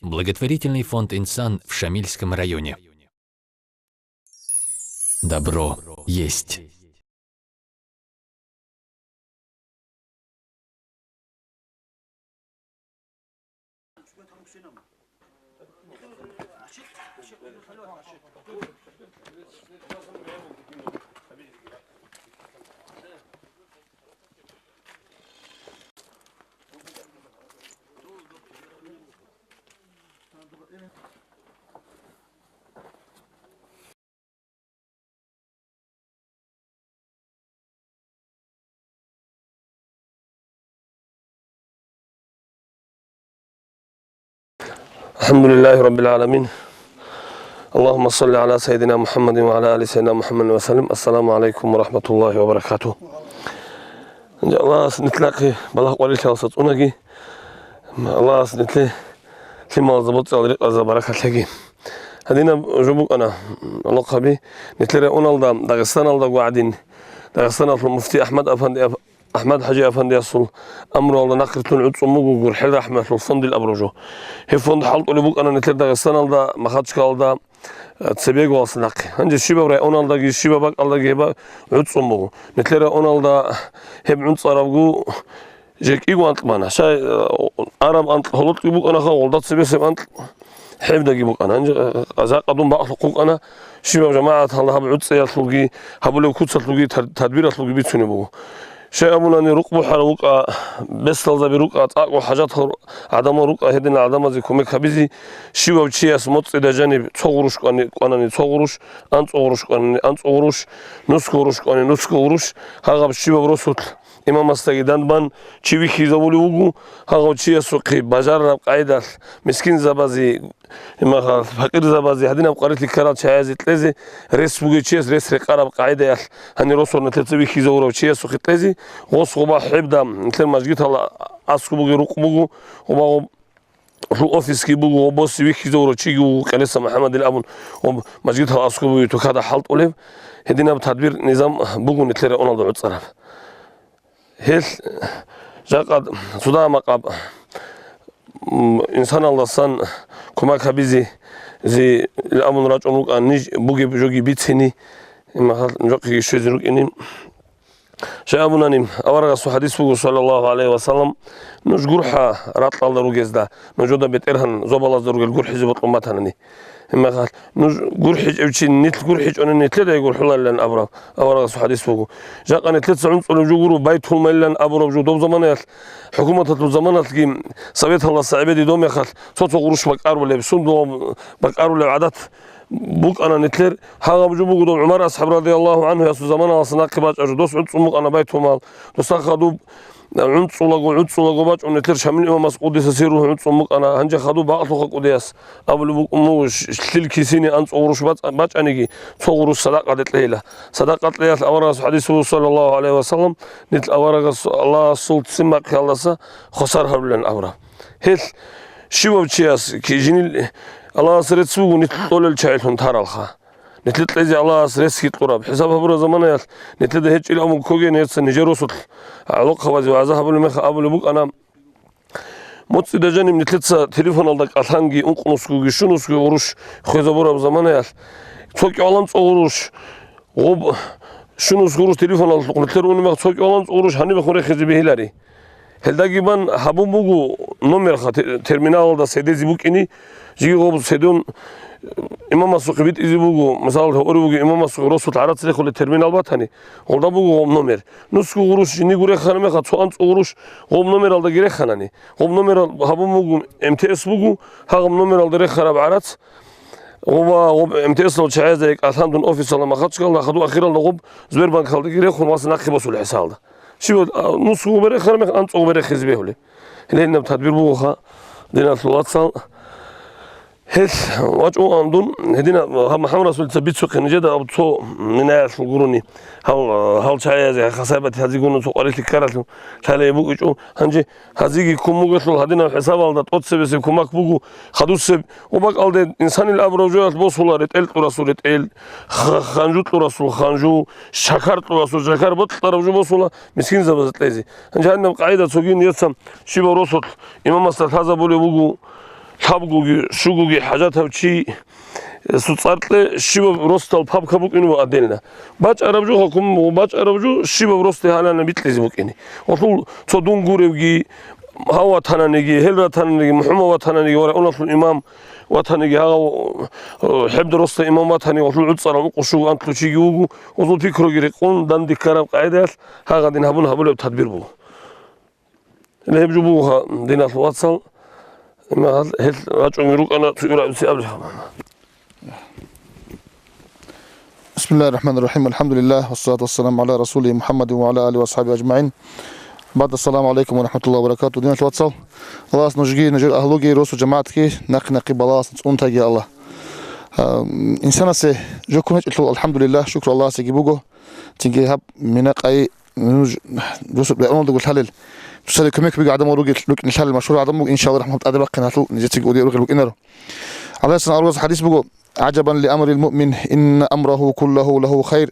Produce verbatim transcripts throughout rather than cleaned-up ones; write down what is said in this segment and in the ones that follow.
Благотворительный фонд «Инсан» в Шамильском районе. Добро есть. الحمد لله رب العالمين. اللهم صل على سيدنا محمد وعلى آل سيدنا محمد وسلم. السلام عليكم ورحمة الله وبركاته. Аллагьас нилъехъе балагь-къварилъиялдаса цӀунаги, Аллагьас нилъее лъималазда боцӀиялда рекъезда баракат лъеги. Гьадинаб жо букӀана, лохъаби, нилъер районалда, Дагъистаналдаго гӀадин, Дагъистаналъул муфти Ахмад Афанди, Ахмад ХӀажи Афандиясул амруялда нахърилълъун гӀуцӀун буго ГурхӀел рахӀмуялъул фондил абураб жо. Гьеб фонд хӀалтӀулеб букӀана нилъер Дагъистаналда, Махачкалалда, цебегоялдаса нахъе. Гьанже щибаб районалдаги, щибаб бакӀалдаги гьеб гӀуцӀун буго. Нилъер районалда гьеб гӀуцӀарабго жекӀиго анкь бана. Щай, э, араб анкь гьолотӀги букӀанаха, гъолда цебесеб анкь гьебдаги букӀана. Гьанже, э, жакъа дун бакълъухъ вукӀана, щибаб жамагӀаталда гьаб гӀуцӀиялъулги, гьабулеб куцалъулги, тар-, тадбиралъулги бицунеб буго. Щай абунани, рукъ бухӀарав вукӀа, бесдалзаби рукӀа, цӀакъго хӀажатал гӀадамал рукӀа, гьединал гӀадамазе кумек гьабизе, щивав чияс моцӀида жаниб цо гъурущ кӀвани-, кӀванани цо гъурущ, анцӀго гъурущ кӀванани анцӀго гъурущ, нусго гъурущ кӀвани нусго гъурущ, гьагъаб щибаб росулъ имамасдаги данбан чи вихьизавулев вуго, гьагъав чиясухъе бажарараб къайдалъ мискинзабазе, имаха, пакъирзабазе, гьадинаб къварилъи ккарал чагӀазе кьезе, рес бугев чияс рес рекъараб къагӀидаялъ, гьанир росулъ нилъеца вихьизавурав чиясухъе кьезе, гъос гъоба хӀебда, нилъер мажгиталда аскӀоб бугеб рукъ буго, гъоба гъоб-, гъоб офисги буго, гъоб босе вихьизавурав чиги вуго, Къелеса МухӀаммадил абун, гъоб мажгиталда аскӀоб бугеб тукада хӀалтӀулеб, гьединаб тадбир-низам буго нилъер районалда гӀуцӀараб. Гьелъ жакъа цо дагьа-макъаб, м, инсаналдасан кумек гьабизе, зи абун рачӀун рукӀа, ниж бугеб жоги бицине, имахал жокъиги щвезе рукӀине. Щай абунани, аварагасул хӀадис буго, саллаллагьу гӀалайгьи ва саллам: «Нуж гурхӀа ракьалда ругезда, нужеда БетӀергьан зобалазда ругел гурхӀизе бокьун батанани». Гьебмехалъ, нуж гурхӀичӀев чи нилъ гурхӀичӀони, нилъедай гурхӀуларилан абураб аварагасул хӀадис буго. Жакъа нилъеца гӀунцӀулеб жо гуро, байтулмалилан абураб жо доб заманаялъ, хӀукуматалъул заманалъги, советалдаса гӀебеде доб мехалъ, цо-цо гъурущ бакӀарулеб, сундулаб бакӀарулеб гӀадат букӀана нилъер. Гьагъаб жо буго доб ГӀумар асхӀаб радияллагьу гӀанхуясул заманалдаса нахъе бачӀа жо, дос гӀунцӀун букӀана байтулмал, досда хадуб гӀунцӀулаго, гӀунцӀулаго бачӀун нилъер Шамил имамас къудиса сирругьу гӀунцӀун букӀана. Гьанже хадуб бакълъуха кӀудияс абулеб букӀун буго, щ-, щ-, лъил кисине анцӀго гъурущ бац-, бачӀаниги, цо гъурущ садакъаде кьейила. Садакъа кьеялъ аварагас хӀадис буго, саллаллагьу гӀалайгьи ва саллам, нилъ аварагас Аллагьасул ццин бахъиялдаса хвасар гьарулилан абураб. Гьелъ щивав чияс ки жинил Аллагьас рецц буго нилъ кьолел чагӀилъун таралха. Нилъер кьезе Аллагьас ресги кьураб. ХӀисаб гьабураб заманаялъ нилъеда гьечӀил абун ккоге, нилъеца нижер росулъ гӀалохъабазе вагӀза гьабулеб мехалъ абулеб букӀана: «МоцӀида жаниб нилъеца телефоналда кӀалъанги, ункънусгоги, щунусгоги гъурущ хвезабураб заманаялъ, цо кӀоланцӀо гъурущ, гъоб щунус гъурущ телефоналъухъ нилъер унеб мехалъ цо кӀоланцӀо гъурущ гьанибехун рехизе бегьилари». Гьелдаги бан гьабун буго номерха те-, терминалалда седезе букӀине, жиги гъоб седун имамасухъе битӀизе буго, мисал, гьорив вугев имамасухъе росулъ гӀарац рехулеб терминал батани, гъолда буго гъоб номер. Нусго гъурущ жиниго рехана мехалъ, цо анцӀго гъурущ гъоб номералдаги реханани, гъоб номерал гьабун буго, МТС буго, гьагъаб номералда рехараб гӀарац, гъоба гъоб МТС-ал чагӀазда кӀалъан дун офисалда Махачкалалда, хаду ахиралда гъоб Сбербанкалдаги рехун васе нахъе босулеб хӀисабалда. Щиб, а, нусго берехъараб мехалъ анцӀго берехъизе бегьулеб. Гьеле гьеб тадбир бугоха, диналъул вацал. Гьелъ вачӀун дун, гьедина гьаб МухӀаммад Расулица бицухъе нижеда аб цо минаялъул гурони, гьал, гьал чагӀиязе хасабати гьазигуна цо къварилъи ккаралъул лъалеб букӀичӀо. Гьанже гьазиги ккун бугелъул гьадинаб хӀисабалда тӀоцебесеб кумак буго, хадусеб. Ва бакӀалде инсанил абураб жоялъ босула ретӀел кьурасул ретӀел, х-, ханжу кьурасул ханжу, шакар кьурасул шакар, бокьараб жо босула мискинзабазда кьезе. Гьанже гьаниб къагӀида цоги нижеца щибаб росулъ имамасда лъазабулеб буго, Лъабгоги, щугоги хӀажатав чи, э, цӀар кье, щибаб росдал папка букӀине буго отдельно. БачӀараб жо, хӀукму бачӀараб жо, щибаб росде гьанана бикьизе букӀине. Гьалъул цо дун гуревги, гьав ватананиги, гьел ратананиги, МухӀаммад ватананиги ва районалъул имам ватаниги, гьав, э, хӀеб росда имам ватани, гьалъул гӀуцӀарал ункъо щуго анлъго чиги вуго, гьазул пикруги рекъон, данде ккараб къагӀидаялъ гьагъадин гьабун гьабулеб тадбир буго. Гьеб жо буго, диналъул вацал, имагьал гьел рачӀунги рукӀана цо гӀурабизе абулеб. بسم الله الرحمن الرحيم. الحمد لله، والصلاة والسلام على رسوله محمد وعلى آله وأصحابه أجمعين. بعد، السلام عليكم ورحمة الله وبركاته. Диналъул вацал, Аллагьас нужги, нужер агьлуги, росу жамагӀатги нахъе-нахъе балагьалдасан цӀунтаги, Аллагь. А, инсанасе жо ккун гьечӀелъул, алхӀамдулиллагь, шукру Аллагьасеги буго. Цинги гьаб мина къайи Нуж, дус регӀуналдаго лъалел, цоцазе кумек бугеб гӀадамал ругел, рукӀине лъалел машгьурал гӀадамал руго, иншаллагь, рахӀмат тӀаде бахъин гьалъул нижецаги кӀудияб ругел букӀинаро. ГӀалайгьиссалам аварагас хадис буго: «عجبا لأمر المؤمن، إن أمره كله له خير،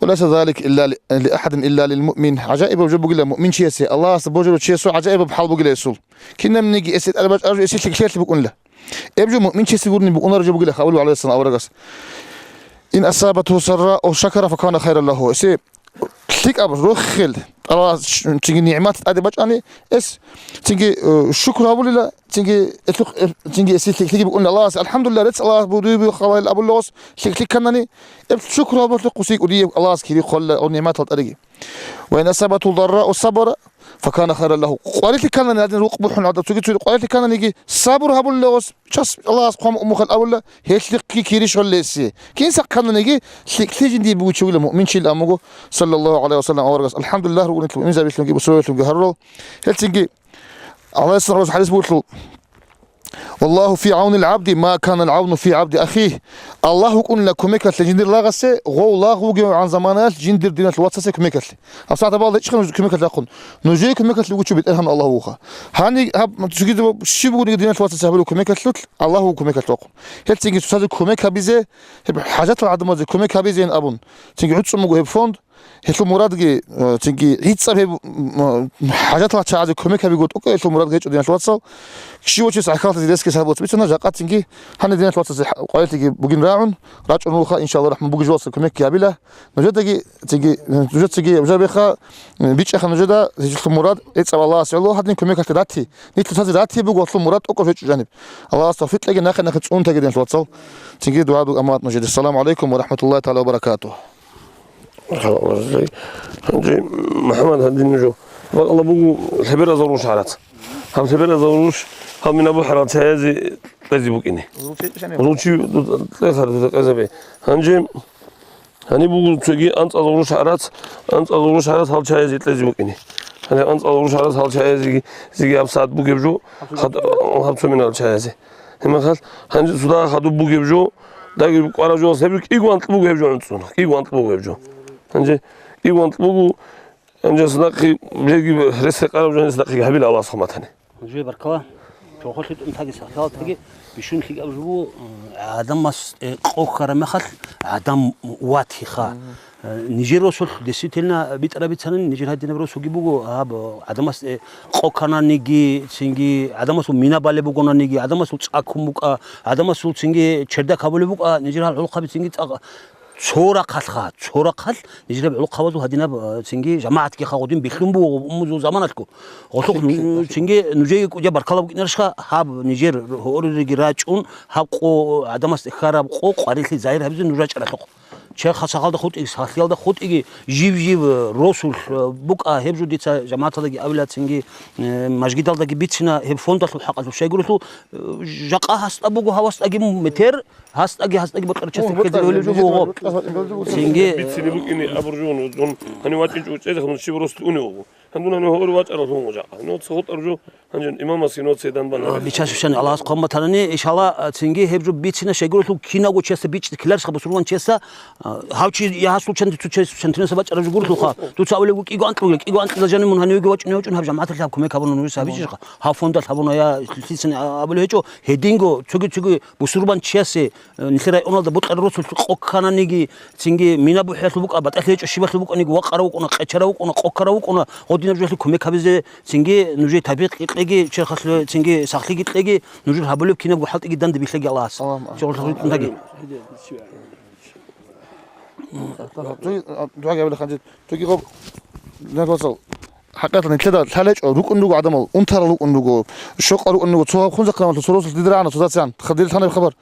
وليس ذلك إلا ل، لأحد إلا للمؤمن». ГӀажаибаб жо бугила муъминчиясе, Аллагьасда божарав чиясул гӀажаибаб хӀал бугила гьесул. Кинабниги эсе тӀаде бачӀараб жо эсе лъикӀлъиялъе букӀунила. Гьеб жо муъминчиясе гурони букӀунареб жо бугила, абулеб гӀалайгьиссалам аварагас. «إن أصابته سراء شكر فكان خيرا له». Эсе лъикӀаб рохел, Аллагьас цинги нигӀмат тӀаде бачӀани, эс цинги, э, шукр гьабулила, цинги элъухъ-, э, цинги эсе лъикӀлъиги букӀунила Аллагьас, алхӀамдулиллагь, рецц Аллагь будуй буго хаваил абуллъугъас, лъикӀлъи кканани, эб шукр гьабуллъухъ кусий кӀудияб Аллагьас кири хъолла гьав нигӀматал тӀареги. «وإن أصابته ضراء صبر فكان خيرا له». Къварилъи кканани, гьадин рукъ бухӀун гьадаб цоги цоги къварилъи ккананиги, сабур гьабулила гьес, час Аллагьас хъван умухал абула, гьелъихъги кири щолила гьесие. Кинса ккананиги, лъикӀлъи жиндие бугев чи вугила муъминчиял амуго, саллаллагьу гӀалайгьи ва саллам, аварагас. АлхӀамдулиллагь, ругони муъминзабилъунги бусурбабилъунги гьарурал. Гьел цинги Аллагьас росулъ хӀадис бугелъул: «والله في عون العبد ما كان العون في عبد أخيه». Аллагь вукӀунила кумекалъе жиндир лагъасе, гъов лагъ вугевгӀан заманаялъ жиндир диналъ вацасе кумекалъе. ГьабсагӀат гьабал гьечӀищха нуж кумекалъе вахъун? Нужее кумекалъе вугев чи БетӀергьан Аллагь вугоха. Гьаниб гьаб цогидаб щиб бугониги диналъ вацасе гьабулеб кумекалъулъ Аллагь вуго кумекалъе вахъун. Гьел цинги цоцазе кумек гьабизе, гьеб хӀажатал гӀадамазе кумек гьабизейин абун, цинги гӀуцӀун буго гьеб фонд. Гьелъул мурадги, э, цинги гӀицӀаб гьеб, м, хӀажатал чагӀазе кумек гьабиго тӀокӀаб гьелъул мурад гьечӀо, диналъ вацал. Щивав чияс гӀахьаллъизе рес-кес гьабулеб бицана, жакъа цинги гьаниб диналъ вацазе хӀа-, къварилъиги бугин рагӀун, рачӀун вуха, иншаллагь рахӀман, бугеб жоялъа кумекги гьабила. Нужедаги цинги, э, нужецаги жабеха, э, бичӀчӀаха нужеда гьелъул мурад, гӀицӀаб Аллагьас гӀоло гьадин кумекалъе рати. Нилъ цоцазе ратизе буго гьелъул мурад тӀокӀаб гьечӀо жаниб. Аллагьас тавфикъ кьеги, нахъе-нахъе цӀунтаги, диналъ вацал. Цинги дугӀа-, аманат нужеда. Ассаламу гӀалайкум ва рахӀматуллагьи тагӀала ва баракатугь. Гьанже, МухӀаммад, гьанже нуж бакӀалда буго лъеберазул рушарал. Гьаб лъеберазул руш, гьаб мина бухӀарал чагӀазе кьезе букӀине. Ручи кьезабе. Гьанже, гьаниб буго цоги анцӀазул рушарал, анцӀазул рушарал гьал чагӀазе кьезе букӀине. Гьаниб анцӀазул рушарал гьал чагӀазе зиги гьабсагӀат бугеб жо, гьаб цо минал чагӀазе. Гьебмехалъ, гьанже цода хадуб бугеб жо, даги кӀвараб жо, гьеб кӀиго анкь буго гьеб жо гӀуцӀун, кӀиго анкь буго гьеб жо. Гьанже кӀиго анкь буго, гьанже цадахъи, бегьги рес-рекъараб жо, гьанже цадахъиги гьабила Аллагьас хъаматани. Нужее баркала, чорхолъи тӀунтаги сахлъалатаги бищун лъикӀаб жо буго, э, гӀадамас, э, къо ккараб мехалъ гӀадам ватиха. Э, нижер росулъ действительно битӀараб бицани, нижер гьадинаб росуги буго, гьаб, э, гӀадамас, э, къо ккананиги, цинги гӀадамасул мина балеб бугонаниги, гӀадамасул цӀа ккун букӀа, гӀадамасул цинги чердак гьабулеб букӀа, нижер гьал гӀолохъаби цинги цӀакъ-, цо рахъалъха, цо рахъалъ нижер гьаб гӀолохъабазул гьадинаб, э, цинги жамагӀатги хагъудин бихьун буго умузул заманалъго. Гъолъухъ ну-, цинги нужее кӀудияб баркала букӀинарищха гьаб нижер гьориреги рачӀун, гьаб къо, гӀадамас тӀехьараб къо къварилъи загьир гьабизе нуж рачӀаралъухъ. Черхалда-сахалда хутӀиги, сахлъиялда хутӀиги, жив-жив росулъ букӀа, гьеб жо дица жамагӀаталдаги абила, цинги, э, мажгиталдаги бицина, гьеб фондалъул хӀакъалъулъ щайгурелъул, э, жакъа гьасда буго гьавасдаги метер, гьасдаги, гьасдаги бокьарав чиясда ккезе бегьулеб жо буго. Цинги, э, бицине букӀине абур жо, ну, дун гьанив вачӀинчӀо чӀезе, ну, щиб росулъ унев вуго. Гьанже дун гьанив гьоре вачӀарал гьун жакъа. Ну, ца хутӀар жо, гьанже имамас гьинур цедан бан. Бичасушани Аллагьас хъван батанани, иншалла, цинги гьеб жо бицина, щайгурелъул кинавго чиясда бичӀчӀи ккеларищха бусурман чиясда, гьав чи я гьасул чанди цо чиясул чантинаса бачӀараб жо гурелъулха. Дуца абулеб буго кӀиго анкьлугел, кӀиго анкьила жанив мун гьанивеги вачӀунев вачӀун гьаб жамагӀаталъе гьаб кумек гьабуна нужеца гьабичӀищха. Гьав фондалъ гьабуна я лъицани абулеб гьечӀо, гьединго цоги-цоги бусурман чиясе, э, нилъер районалда бокьарав росулъ къо ккананиги, цинги мина бухӀиялъул букӀа, батӀалъи гьечӀо щибалъул букӀаниги, вакъарав вукӀуна, къечарав вукӀуна, къо ккарав вукӀуна, гъоди нужее кумек гьабизе, цинги нужее тавфикъги кьеги, черхалъе цинги сахлъиги кьеги, нужер гьабулеб кинабго хӀалтӀиги данде бихьеги Аллагьас. Аллагьумма амин. Чорхол рукӀундагги. Цоги, а, дугӀаги гьабила ханжи. Цоги гъоб, нагоцал. ХӀакъикъаталда нилъеда лъалечӀо, рукӀун руго гӀадамал, унтарал рукӀун руго, щокъал рукӀун руго, цо гьаб хунзахъа рамалъа, цо росулъ дида рагӀана, цо зациян, ха-, дир лъана хабар.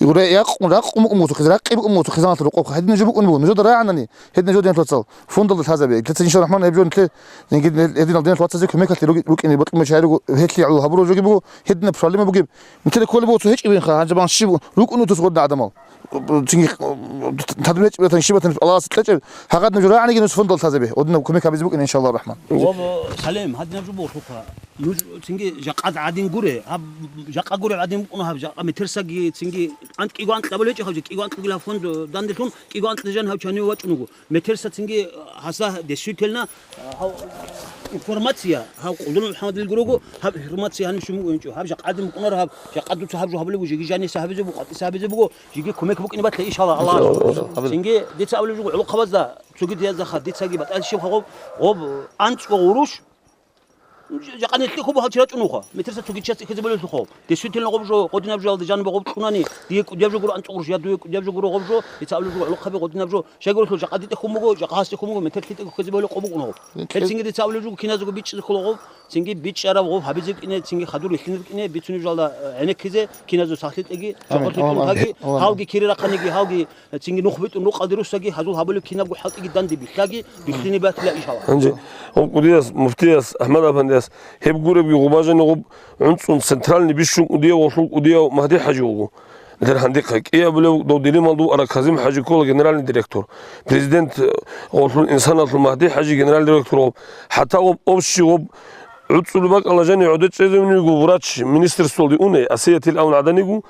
Ракъун, ракъун умуцухъе, ракъи умуцухъе, хизамалъа рукъобха. Гьедин жо букӀун буго, нужеда рагӀанани, гьедин жо динлъуцал, фондалда лъазабе. Лъица иншалрахӀман гьеб жо нилъе, гьединал динлъ вацазе кумекалъе руги-, рукӀине бокьун бачагӀи руго, гьелъие гӀоло гьабурал жоги буго, гьединаб проблема бугеб. Нилъеда кколеб буго цо гьечӀеб инха, гьанже бан щиб рукӀун утус гъодна гӀадамал. Цинги, тадбир гьечӀеб ратан, щиб ратан, Аллагьас кьечӀеб, гьагъадинаб жо рагӀаниги нуж фондалда лъазабе. Гьединаб кумек гьабизе букӀине, иншалларрахӀман. Гъоб, Салим, гьадинаб жо буго, лъухъа. Нуж цинги жакъа гӀадин гуре, гьаб жакъа гуреб гӀадин букӀуна гьаб жакъа метерсаги цинги анкь-, кӀиго анкьабал гьечӀо гьаб жо, кӀиго анкьгил гьаб фонд данделъун, кӀиго анкьда жан гьаб чанив вачӀун вуго. Метерса цинги гьасда действительно, а, гьав информация, гьав Къулдуров МухӀаммадил гурого, гьаб информация гьаниб щун букӀинчӀо. Гьаб жакъа гӀадин букӀунар гьаб, жакъа дуца гьаб жо гьабулеб буго, жеги жаниса гьабизе буго, къватӀиса гьабизе буго, жеги кумек букӀине батле, иншалла, Аллагь. Цинги дица абулеб жо гӀолохъабазда, цоги дияздаха, дицаги батӀалъи щиб хаб, гъоб анцӀго гъурущ, Жакъа нилъехъо буго гьал чи рачӀунеха, метерса цоги час хӀезе болелъухъо. Действительно гъоб жо, гъодинаб жоялда жаниб гъоб кьунани, дие кӀудияб жо гуро анцӀгъурш, я дуе кӀудияб жо гуро гъоб жо, дица абулеб жо гӀолохъаби гъодинаб жо, щайгурелъул жакъа дитӀехун буго, жакъа гьасдехун буго, метер лъитӀего хӀезе болел къо букӀун гъоб. Гьелцинги дица абулеб жо киназего бичӀчӀизе ккола гъоб, цинги бичӀчӀараб гъоб гьабизе кӀине, цинги хадур рилълъине кӀине, бицунеб жоялда, э, гӀенеккизе, киназего сахлъи тӀеги, Амин. Жакъа лъитӀун Аллагьумма таги, амин. Гьалги кири рахъаниги, гьалги Цинги нух битӀун рукъалде руссаги, гьазул гьабулеб кинабго хӀалтӀиги данде бихьаги, бихьине батила, иншаллагь. Гьанже гъуб кӀудияс, муфтияс, АхӀмад афандияс, гьеб гуребги гъубажани гъуб гӀунцӀун центральный бищун кӀудияв гъолъул кӀудияв Магьди-хӀажи вуго. Нилъер гьандихъа кӀиабилев дов Делималда вукӀарав Казим-хӀажи ккола генеральный директор. Президент, э, гъолъул инсаналъул Магьди-хӀажи генеральный директор гъоб. ХӀатта гъоб общий гъоб гӀуцӀулеб бакӀалда жани гӀодор чӀезавни вуго врач министерствоялде уне, Асиятил авун гӀаданиго,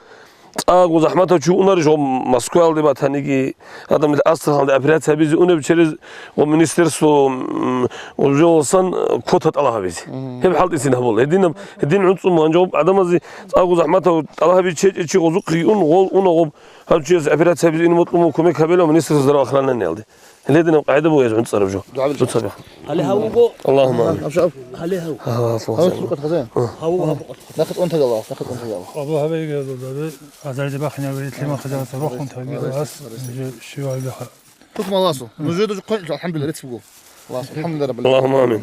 ЦӀакъго захӀматав чи вугунарищ гъоб Москваялде батаниги, гьадамил Астраханде операция гьабизе унеб через гъоб министерство, м, уже волсан, э, квота тӀалаб гьабизе. Мгм. Гьеб хӀалтӀисин гьабула. Гьединаб, гьедин гӀунцӀун гьанже гъоб гӀадамазе цӀакъго захӀматав тӀалаб гьабизе чечӀев чи гъозухъеги ун, гъол уна гъоб гьав чияс операция гьабизе ине бокьун кумек гьабила министерство здравоохрананиялде. Гьеле динаб къагӀида бугез гӀунцӀараб жо. ДугӀа белъи. Цоцаби. Гьале гьав вуго. Аллагьумма амин. Абшаб. Гьале гьав. Гьав, Аллагьумма амин. Гьав вуго. Гьав вуго. Нахъе цӀун тагала, нахъе цӀун тагала. Абу гьабейги гьазул дари, азарде бахъинаб ритима хадаваса рохун таги ас, жо шивал баха. Тукмал асу. Нужеда жо къойин, алхамдулилла, рецц буго. Аллагьумма амин.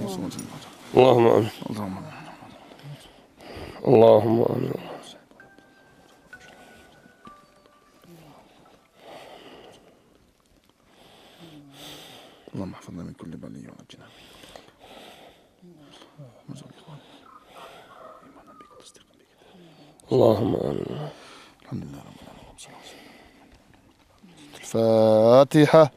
Аллагьумма амин. Аллагьумма амин. اللهم احفظنا من كل بلية ونجنا. اللهم آمين. الحمد لله رب العالمين. الفاتحة.